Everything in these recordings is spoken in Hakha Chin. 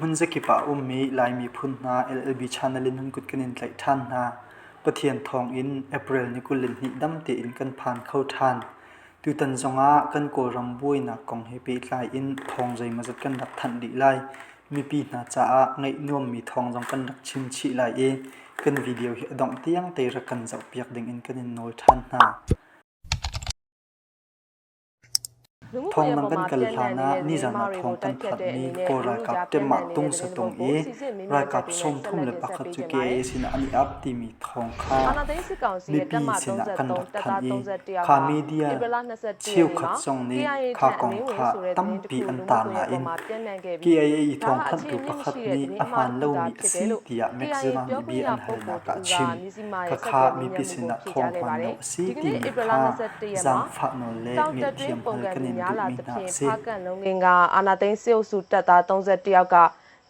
Hmunzakip ah a ummi Lai miphun hna LLB channel in nan kut kan in tlaih ṭhan hna. Pathian thawngin April ni 22 dam tein kan phan kho ṭhan. Tutan zongah kan Kawlram buainak kong he pehtlai in thawng zeimawzat kan rak thanh rih lai. Mipi hna caah ngaih nuammi thawng zong kan rak chim chih lai i kan video hi a dongh tiang te rak kan zohpiak dingin kan in nawl ṭhan hna. လူမှုကွန် Thawng ရက် dang ပေါ် kan မှာ kal ပြန့်နှံ့ hlan နေတဲ့ ah သတင်း nizan မှား ah တွေကို thawng kan တိုက်ဖြတ်တဲ့ thanhmi အနေနဲ့ Kawl လူထု ralkap ကြားပြန့်နှံ ṭemah ့နေတဲ့သတင်းတစ် tung ပုဒ်ကို i စီစစ်မေးမြန်းချက် ralkap တွေနဲ့ဆက် sawmthum လက် le တင်ဆက် pakhat ပေး cu ချင်ပါတယ် KIA sinah an i ap timi thawng ။ kha အာဏာသိမ်းစစ်ကောင်စီရဲ့ mipi တပ်မ sinah kan 33 rak တပ် thanh သား i 31ယောက် kha ဟာ media ဧပြီလ21ရက်နေ့ cheukhat မှာ zong nih KIA kha ထံအ kong လင်းဝင် kha ဆိုတဲ့သတင်းတစ် tampi ခု an လူမှု tar ကွန်ရက် nain ပေါ်မှာပြန့်နှံ့ခဲ့ပြီး KIA i ဒါဟာ thawngthanhtu အခြေအမြစ် pakhat မရှိတဲ့ nih သတင်း a အမှား hmaan တစ်ခုသာ lomi a ဖြစ်တယ် si လို့ tiah KIA Maxima ပြော nih ခွင့် bia ရ an ပုဂ္ဂိုလ် halnak ah တူက chim. မြစည်းမရဲ့ဆက် Khakha သွယ်မေးမြ mipi န်းမှုကို sinah ဖြေကြား thawng hmaan ခဲ့ပါတယ် lo a si ။ဒီကနေ့ timi ဧပြီလ kha 21ရက်မှာ zaangfah nawl le တောင်တက်တွင်း ngaihthiam ပုံ hal ကံ kan in မှုများလာ duhmi သ hna ဖြင့် a si. ဖားကန့်လုံးကင်းကအာနာသိန်းစစ်အုပ်စုတပ်သား31ယောက်က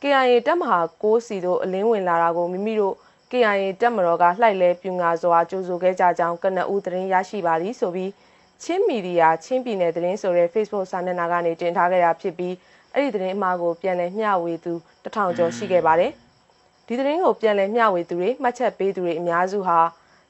KIA တပ်မဟာ6စီတို့အလင်းဝင်လာတာကိုမိမိတို့ KIA တပ်မတော်ကလှိုက်လဲပြူငါစွာကြိုဆိုခဲ့ကြကြောင်းကနဦးသတင်းရရှိပါသည်ဆိုပြီးချင်းမီဒီယာချင်းပြည်နယ်သတင်းဆိုတဲ့ Facebook စာမျက်နှာကနေတင်ထားခဲ့တာဖြစ်ပြီးအဲ့ဒီသတင်းအမှားကိုပြန်လည်မျှဝေသူတထောင်ကျော်ရှိခဲ့ပါတယ်။ဒီသတင်းကိုပြန်လည်မျှဝေသူတွေမှတ်ချက်ပေးသူတွေအများစုဟာ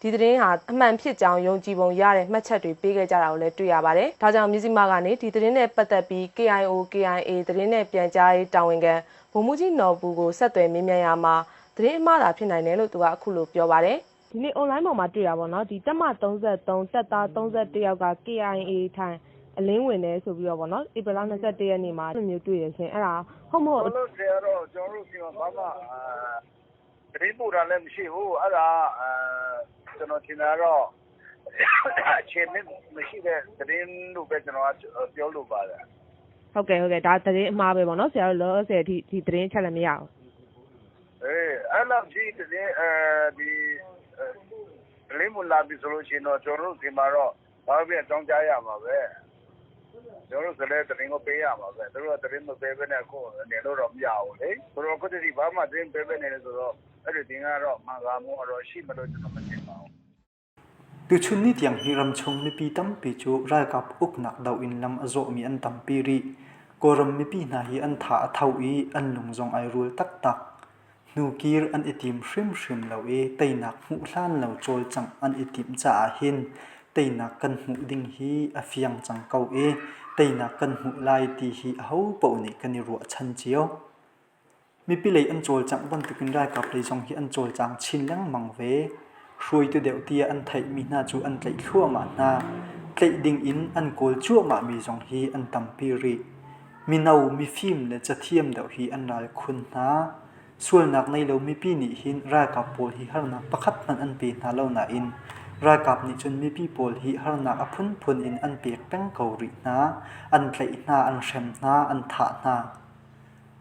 ဒီသတင်းဟာအမှန်ဖြစ်ကြောင်းယုံကြည်ပုံရတဲ့မှတ်ချက်တွေပေးခဲ့ကြတာကိုလည်းတွေ့ရပါတယ်။ဒါကြောင့်မြစည်းမကနေဒီသတင်းနဲ့ပတ်သက်ပြီး KIO KIA သတင်းနဲ့ပြန်ကြားရေးတာဝန်ခံဗိုလ်မှူးကြီးနော်ဘူးကိုဆက်သွယ်မေးမြန်းရမှာသတင်းအမှားသာဖြစ်နိုင်တယ်လို့သူကအခုလိုပြောပါတယ်။ဒီနေ့ online ပေါ်မှာတွေ့တာပေါ့နော်ဒီတက်မ33တက်သား31ယောက်က KIA ထိုင်အလင်းဝင်တယ်ဆိုပြီးတော့ပေါ့နော်ဧပြီလ21ရက်နေ့မှာအဲ့လိုမျိုးတွေ့ရရှင်အဲ့ဒါဟုတ်မဟုတ် လို့လို့ဆရာတော့ကျွန်တော်တို့စီမှာဘာမှအာသတင်းပို့တာလည်းမရှိဘူးအဲ့ဒါအာကျွန်တော်ထင်တာတော့အခြေအနေမရှိတဲ့သတင်းလို့ပဲကျွန်တော်ကပြောလို့ပါတယ် ဟုတ်ကဲ့ဟုတ်ကဲ့ဒါသတင်းအမှားပဲပေါ့နော်ဆရာတို့လောလောဆယ်အထိဒီသတင်းချက်လည်းမရဘူး အေးအဲ့လောက်ကြီးသတင်းအဲဒီလင်းမလာပြီဆိုလို့ရှိရင်တော့ကျွန်တော်တို့ဒီမှာတော့ဘာဖြစ်အကြောင်းကြားရမှာပဲကျွန်တော်တို့ဆိုလည်းသတင်းကိုပေးရမှာပဲသူတို့ကသတင်းမပေးဘဲနဲ့အခုနေလို့တော့မရဘူးလေသူတို့အခုတည်းကဘာမှသတင်းပေးပဲနေတယ်ဆိုတော့အဲ့ဒီတင်ကတော့မှန်ကန်မှုတော့ရှိမလို့ကျွန်တော်မထင်ပါဘူး Tuchun ni tiang hi ramchung mipi tampi cu ralkap uknak doh in lam a zawhmi an tampi rih. Kawlram mipi hna hi an tha a tho i an lung zong ai rul taktak. Hnukir an i tim hrimhrim lo i teinak hmuh hlan lo cawlcangh an i timh caah hin teinak kan hmuh ding hi a fiang cang ko i teinak kan hmuh lai ti hi ahopaoh nih kan i ruahchan cio. Mipi lei an cawlcangh bantukin ralkap lei zong hi an cawlcang chin lengmang ve. Hruaitu deuh tiah an theihmi hna cu an tlaih thluahmah hna. Tlaih dingin an kawl cuahmahmi zong hi an tampi rih. Mino, mifim le cathiam deuh hi an ral khun hna. Sualnak nei lo mipi nih hin ralkap pawl hi harnak pakhat hmanh an pe hna lo nain ralkap nih cun mipi pawl hi harnak a phunphun in an pek peng ko rih hna. An tlaih hna, an hrem hna, an thah hna.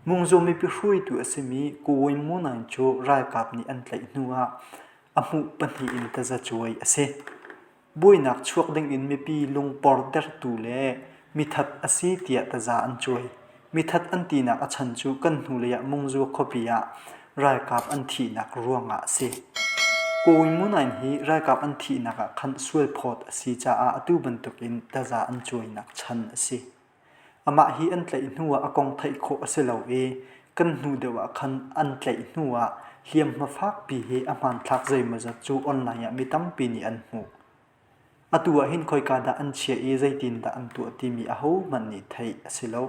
Mungzaw mipi hruaitu a simi Ko Win Mo Naing cu ralkap nih an tlaih hnuah a hmuh pahnih in tazacuai a si. Buainak chuak dingin mipi lungportertu le mithat a si tiah taza an cuai. Mithat an tinak a chan cu kan hnulei ah Mungzaw khuapi ah ralkap an thihnak ruangah a si. Ko Win Mo Naing hi ralkap an thihnak ah khan sualphawt a si caah atu bantukin taza an cuainak chan a si. Amah hi an tlaih hnuah a kong theih khawh a si lo i kan hnu deuh ah khan an tlaih hnuah hliamhma fakpi he a hmanthlak zeimawzat cu online ah mi tampi nih an hmuh. Atu ah hin khoika dah an chiah i zeitindah an tuah timi ahohmanh nih theih a si lo.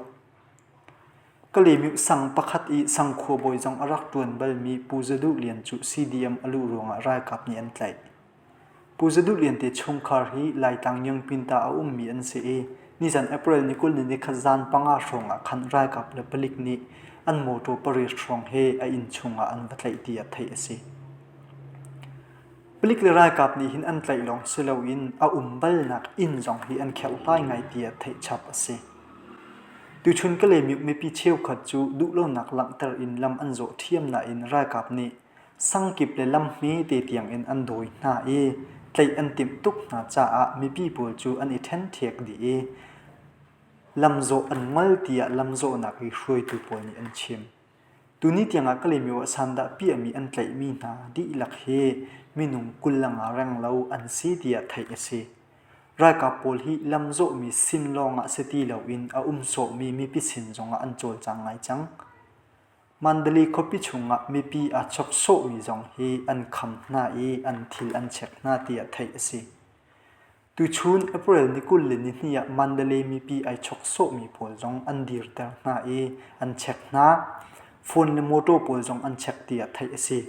Kalymyo sang pakhat i sang khuabawi zong a rak ṭuan balmi Pu Za Duh Lian cu CDM a luh ruangah ralkap nih an tlaih. Pu Za Duh Lian te chungkhar hi Laitlang Nyangpinta a ummi an si i nizan April ni 20 ni nikhat zan panga hrawng ah khan ralkap le palik nih an mawṭaw pariat hrawng he a inn chungah an va tlaih tiah theih a si. Palik le ralkap nih hin an tlaih lawng si loin a um balnak inn zong hi an kherhhlai ngai tiah theih chap a si. Tuchun Kalaymyo mipi cheukhat cu duhlonak langhter in lam an zawh ṭhiam nain ralkap nih Sangkip le lam hmete tiangin an dawi hna i tlaih an timh tuk hna caah mipi pawl cu an i ṭhenṭhek dih i lamzawh an ngol tiah lamzawhnak i hruaitu pawl nih an chim. Tuni tiangah Kalaymyo ah sandah piahmi an tlaihmi hna dihlak hi minung 20 le nga renglo an si tiah theih a si. Ralkap pawl hi lamzawhmi sin lawngah si ti loin a um sawhmi mipi sin zongah an cawlcang ngai cang. Mandalay khuapi chungah mipi aa chok sawhmi zong hi an kham hna i an thil an check hna tiah theih a si. Tuchun April ni 22 ah Mandalay mipi ai chok sawhmi pawl zong an dirter hna i an check hna. Phone le motor pawl zong an check tiah theih a si.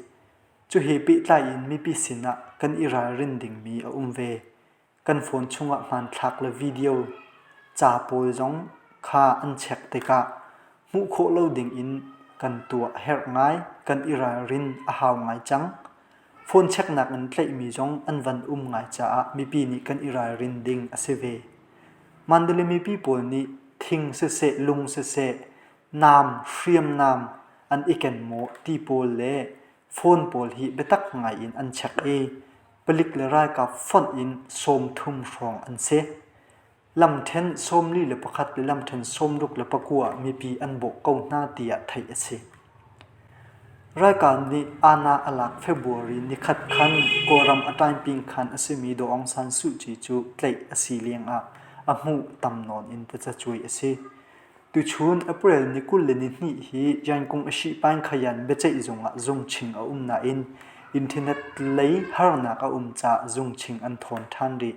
Cu he pehtlai in mipi sin ah kan i ralrin dingmi a um ve. Kan phone chungah hmanthlak le video ca pawl zong kha an check tikah hmuh khawh lo dingin kan tuah a herh ngai, kan i ralrin a hau ngai cang. Phone checknak in tlaihmi zong an van um ngai caah mipi nih kan i ralrin ding a si ve. Mandalay mipi pawl nih thing siseh, lung siseh, nam, hriamnam an i ken maw ti pawl le phone pawl hi biatak ngai in an check i palik le ralkap fonh in 30 hrawng an si. Lamṭhen 41 le lamṭhen 69 ah mipi an bawh ko hna tiah theih a si. Ralkap nih Anna a lak February nikhat khan Kawlram a taingping khan a simi Daw Aung San Suu Kyi cu tlaih a si lengah a hmuh tam nawn in tazacuai a si. Tuchun April ni 22 hi Yangon Ashihpaing Khayan biaceih zung ah zungching a um nain internet lei harnak a um caah zungching an thawn ṭhan rih.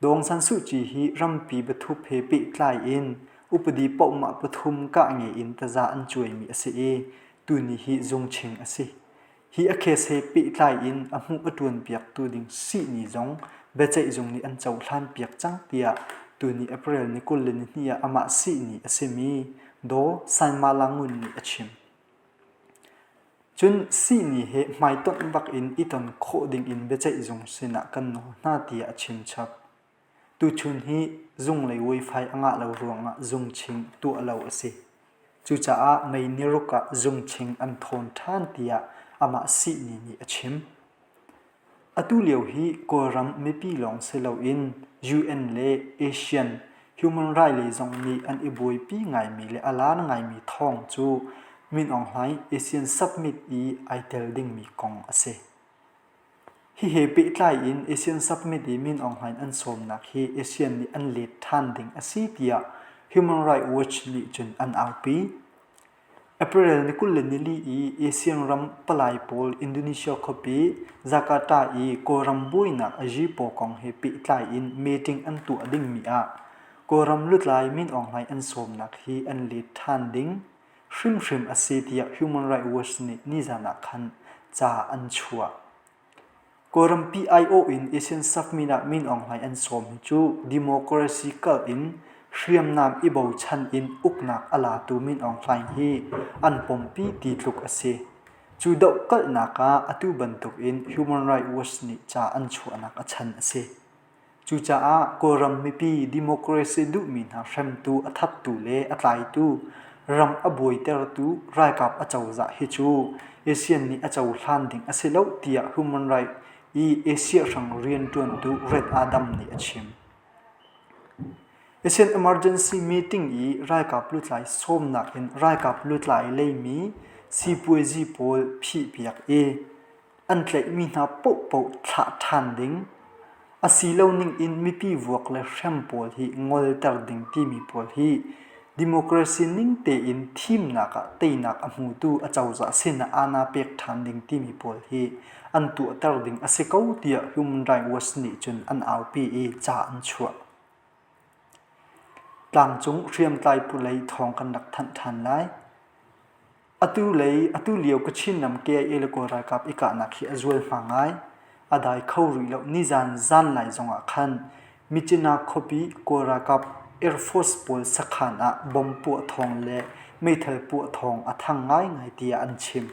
Daw Aung San Suu Kyi hi rampi biathup he pehtlai in upadi pohmah pathum kah nge in taza an cuaimi a si i tuni hi zungching a si. Hi a case he pehtlai in a hmuh a ṭuanpiaktu ding sihni zong biaceihzung nih an cohlanpiak cang tiah tuni April ni 22 ah amah sihni a simi Daw Sainma Langun nih a chim. Cun sihni he hmaitonh bak in i ton khawh ding in biaceihzung sinah kan nawl hna tiah a chimchap. Tuchun hi zunglei wifi a ngah lo ruangah zungching tuah lo a si. Cucaah mei niruk ah zungching an thawn ṭhan tiah amah sihni nih a chim. Atu lio hi Kawlram mipi lawng si loin UN le ASEAN Human Rights lei zong nih an i buaipi ngaimi le a lar ngaimi thawng cu Min Aung Hlaing ASEAN Summit i ai tel dingmi kong a si. Hihi pehtlai in ASEAN Summit i Min Aung Hlaing an sawmnak hi ASEAN nih an let ṭhan ding a si tiah Human Rights Watch nih cun an aupi. April ni 24 i ASEAN ram palai pawl Indonesia khuapi Jakarta i Kawlram buainak a zipaw kong he pehtlai in meeting an tuah dingmi ah Kawlram lutlai Min Aung Hlaing an sawmnak hi an let ṭhan ding hrimhrim a si tiah Human Rights Watch nih nizan ah khan ca an chuah. Kawlrampi aiawh in ASEAN Summit ah Min Aung Hlaing an sawm hi cu democracy kal in hriamnam i bochan in uknak a latu Min Aung Hlaing hi an pompi ti tluk a si. Cu dohkalhnak ah atu bantuk in Human Rights Watch nih ca an chuahnak a chan a si. Cucaah Kawlram mipi democracy duhmi hna hremtu, a thattu le a tlaitu, ram a buaitertu ralkap acozah hi cu ASEAN nih a cohlan ding a si lo tiah Human Rights i Asia hrang rianṭuantu Red Adam nih a chim. ASEAN Emergency Meeting i ralkap lutlai sawmnak in ralkap lutlai leimi sipuaizi pawl phihpiak i An tlaihmi hna paohpaoh thlah ṭhan ding, a si lo ningin mipi vuak le hrem pawl hi ngolter ding timi pawl hi democracy ning tein thimnak ah teinak a hmutu acozah sinah aana pek ṭhan ding timi pawl hi an tuahter ding a si ko tiah Human Rights Watch nih cun an aupi i ca an chuah. Tlangcung hriamtlai phu lei thawng kan rak thanh ṭhan lai. Atu lei atu lio Kachin ram KIA le Kawl ralkap i kahnak hi a zualhma ngai. A dai kho rih lo. Nizan zanlai zongah khan Myitkyina khuapi Kawl ralkap Air Force pawl sakhan ah bomb puah thawng le meithal puah thawng a thang ngaingai tiah an chim.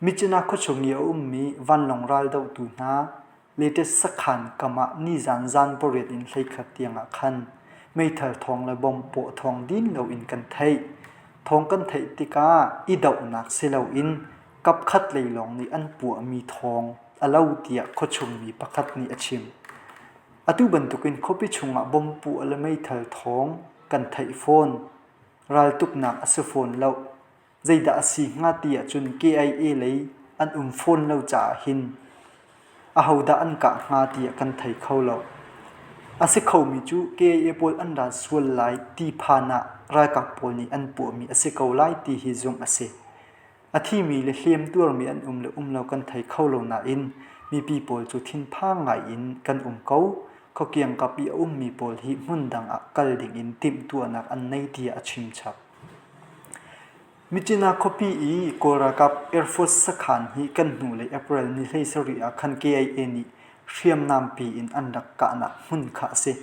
Myitkyina khuachung i a ummi vanlawng raldohtu hna latest sakhan kam ah nizan zan pariat in 11 tiangah khan meithal thawng le bomb puah thawng din loin kan theih. Thawng kan theih tikah i dohnak si loin kapkhat lei lawng nih an puahmi thawng a lo tiah khuachung mi pakhat nih a chim. Atu bantukin khuapi chungah bomb puah le meithal thawng kan theih fawn. Raltuknak a si fawn lo. Zeidah a si hnga ti ahcun KIA lei an um fawn lo caah hin ahodah an kah hnga tiah kan thei kho lo. A si khomi cu KIA pawl an ral sual lai ti phan ah ralkap pawl nih an puahmi a si ko lai ti hi zumh a si. A thimi le hliamtuarmi an um le um lo kan thei kho lo nain mipi pawl cu thinphang ngai in kan um ko. Khuakiangkap i a ummi pawl hi hmundang ah kal ding in timhtuahnak an nei tiah a chimchap. Myitkyina khuapi i Kawl ralkap Air Force sakhan hi kan hnulei April ni 17 ah khan KIA nih hriamnam pi in an rak kahnak hmun kha a si.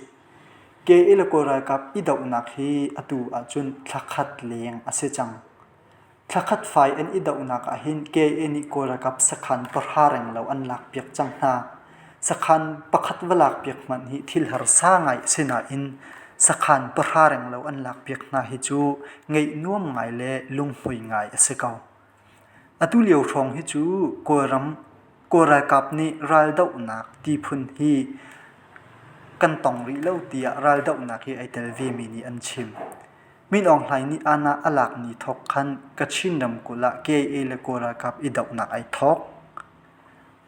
KIA le Kawl ralkap i dohnak hi atu ahcun thla khat leng a si cang. Thlakhat fai an i dohnak ahhin KIA nih Kawl ralkap sakhan pahra renglo an lakpiak cang hna. Sakhan pakhat va lakpiak hmanh hi thil harsa ngai a si nain sakhan pahra renglo an lakpiak hna hi cu ngeih nuam ngai le lunghmui ngai a si ko. Atu lio hrawng hi cu Kawlram Kawl ralkap nih raldohnak ti phun hi kan tong rih lo tiah raldohnak hi ai tel vemi nih an chim. Min Aung Hlaing nih aana a lak ni thawk khan Kachin ramkulh ah KIA le Kawl ralkap i dohnak ai thawk.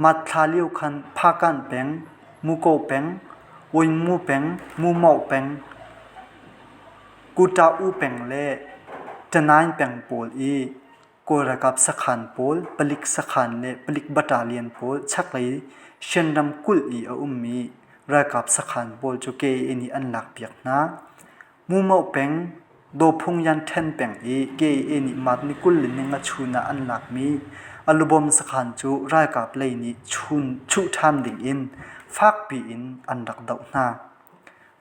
Mat thla lio khan Phakan peng, Muko peng, Wingmu peng, Mumoh peng, Kutah-u peng le Tanain peng pawl i Kawl ralkap sakhan pawl, palik sakhan le palik battalion pawl chaklei Shan ramkulh i a ummi ralkap sakhan pawl cu KIA nih an lakpiak hna. Mumoh peng, Dawphung Yan-ṭhen peng i KIA nih March ni 20 ni chun ah an lakmi Alubom sakhan cu ralkap lei nih chuh ṭhan dingin fakpi in an rak doh hna.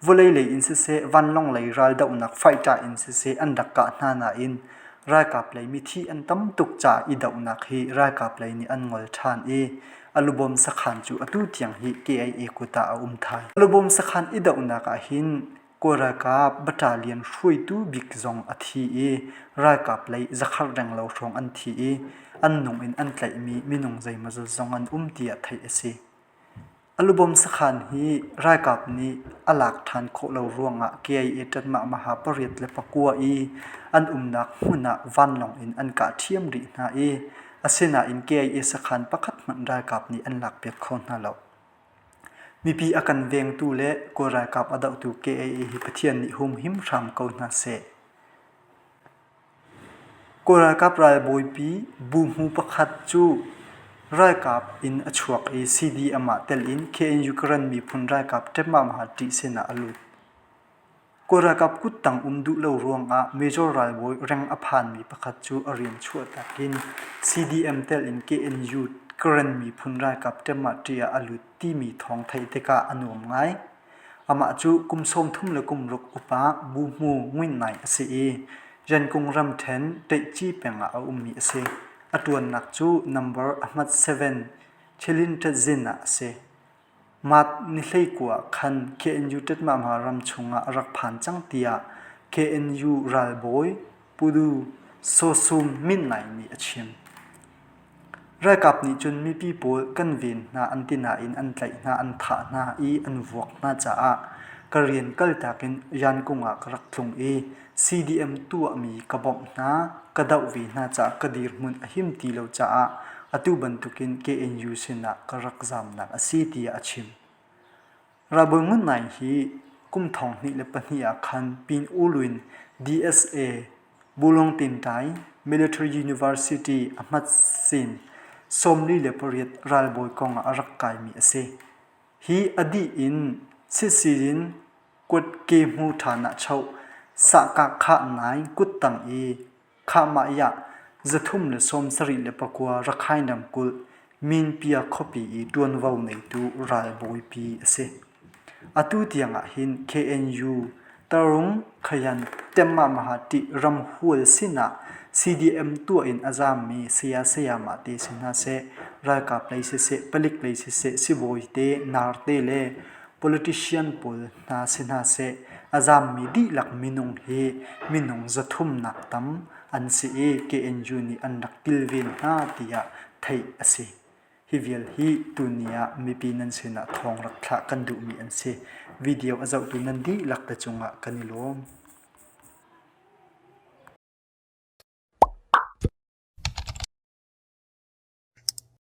Vawlei lei in siseh, vanlawng lei raldohnak fighter in siseh an rak kah hna nain ralkap lei mithi an tam tuk caah i dohnak hi ralkap lei nih an ngol ṭhan i Alubom sakhan cu atu tiang hi KIA kut ah a um thai. Alubom sakhan i dohnak ahhin Kawl ralkap battalion hruaitu bik zong a thi i ralkap lei zakhat renglo hrawng an thi i an nung in an tlaihmi minung zeimawzat zong an um tiah theih a si. Alubom sakhan hi ralkap nih a lak ṭhan khawh lo ruangah KIA ṭanmah maha 8 le 9 i an umnak hmun ah vanlawng in an kah ṭhiam rih hna i asinain KIA sakhan pakhat hmanh ralkap nih an lakpiak kho hna lo. Mipi a kan vengtu le Kawl ralkap a dohtu KIA hi Pathian nih humhim hram ko hna seh. Kawl ralkap ralbawipi buhmu pakhat cu ralkap in a chuak i CDM ah tel in KNU Karen miphun ralkap ṭemmamha ṭih sinah a lut. Kawl ralkap kuttang um duh lo ruangah Major ralbawi reng a phanmi pakhat cu a rian chuahtak in CDM telh in KNU Karen miphun ralkap ṭemah ṭih ah a lut timi thawng theih tikah a nuam ngai. Amah cu kum 36 upa Buhmu Nguin Naing a si i Yangon ramṭhen Teihci peng ah a ummi a si. A ṭuannak cu number ahmat 7 Chilin Ṭetzin ah a si. Mat ni 19 ah khan KNU Ṭetmahma ram chungah a rak phan cang tiah KNU ralbawi Pudu Saw Sum Min Naing nih a chim. Ralkap nih cun mipi pawl kan ven hna an ti nain an tlaih hna, an thah hna i an vuak hna caah ka rian kaltak in Yankung ah ka rak tlung i CDM tuahmi ka bawmh hna, ka doh ve hna caah ka dirhmun a him ti lo caah atu bantukin KNU sinah ka rak zamnak a si tiah a chim. Ralbawi Ngun Naing hi kum 2002 ah khan Pin U Lwin DSA Bulong Tintai Military University a hmat sin 48 ralbawi kong ah a rak kaimi a si. Hi a dih in sitsi in kut ke hmu ṭhan ah choh sahkah khah nai kuttang i khahmah yah 379 Rakhine ramkulh Minpia khuapi i ṭuanvo neitu ralbawipi a si. Atu tiang ah hin KNU Tarung Khayan Temmah-Mahati ramhual sinah CDM tuah in a zaammi saya sayamah te si hna seh, ralkap lei siseh, palik lei siseh, sibawi te, nar te le politician pawl hna si hna seh, a zaammi dihlak minung hi minung 300 nak tam an si i KNU nih an rak kilven hna tiah theih a si. Hi vial hi tuni ah mipi nan sinah thawng rak thlah kan duhmi an si. Video a zohtu nan dihlak te cungah kan i lawm.